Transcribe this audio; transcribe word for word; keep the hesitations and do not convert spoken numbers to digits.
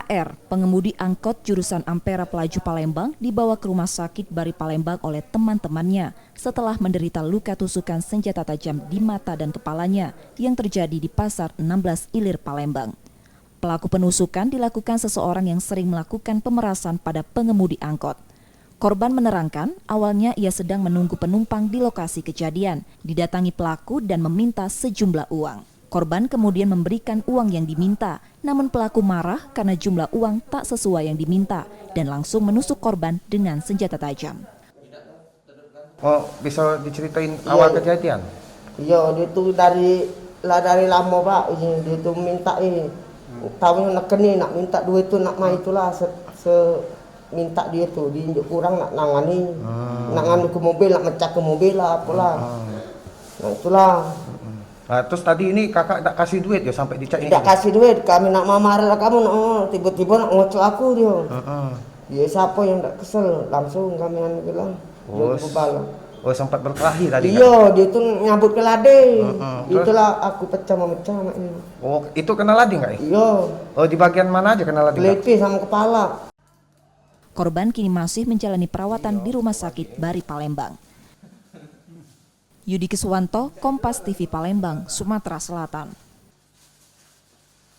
R, pengemudi angkot jurusan Ampera Pelaju Palembang, dibawa ke rumah sakit Bari Palembang oleh teman-temannya setelah menderita luka tusukan senjata tajam di mata dan kepalanya yang terjadi di Pasar enam belas Ilir, Palembang. Pelaku penusukan dilakukan seseorang yang sering melakukan pemerasan pada pengemudi angkot. Korban menerangkan, awalnya ia sedang menunggu penumpang di lokasi kejadian, didatangi pelaku dan meminta sejumlah uang. Korban kemudian memberikan uang yang diminta, namun pelaku marah karena jumlah uang tak sesuai yang diminta dan langsung menusuk korban dengan senjata tajam. Oh, bisa diceritain awal kejadian? Iyo, dia tu dari lah dari lamo, Pak. Ini dia tu minta eh tahu nak keni nak minta duit tu nak mai itulah se, se minta dia tu diinjuk kurang nak nangani. Nak nganu ke mobil, nak mecah ke mobil lah apalah. Nah, itulah. Nah, terus tadi ini kakak tak kasih duit ya sampai dicak ini? Tidak kasih duit, kami nak mamarah kamu nak oh, tiba-tiba nak ngocok aku dia. Heeh. Ya siapa yang tak kesel, langsung kami anu bilang. Dia Oh, bebal. Oh, sempat berkelahi tadi? Iya, dia tu nyabut ke lade. Heeh, terus? Itulah aku pecah memecah maknya. Oh, itu kena lade nggak? Eh? Iya, Oh, di bagian mana aja kena lade? Nggak? Pelipis sama kepala. Korban kini masih menjalani perawatan di Rumah Sakit Bari Palembang. Yudi Kiswanto, Kompas T V Palembang, Sumatera Selatan.